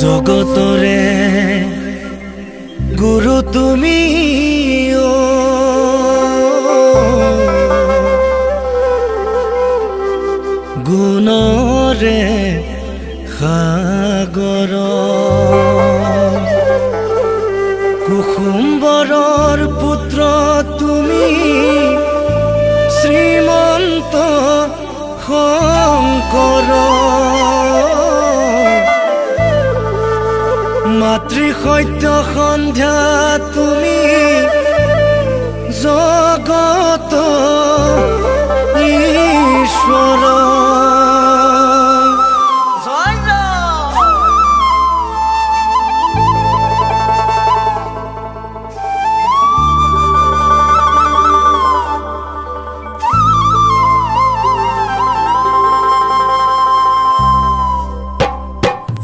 জগতৰে গুৰু তুমি অ। গুণৰে সাগৰ, কুসুম্বৰৰ পুত্ৰ তুমি শ্ৰীমন্ত শংকৰ। মাতৃ সত্য সন্ধ্যা তুমি জগত ঈশ্বৰ।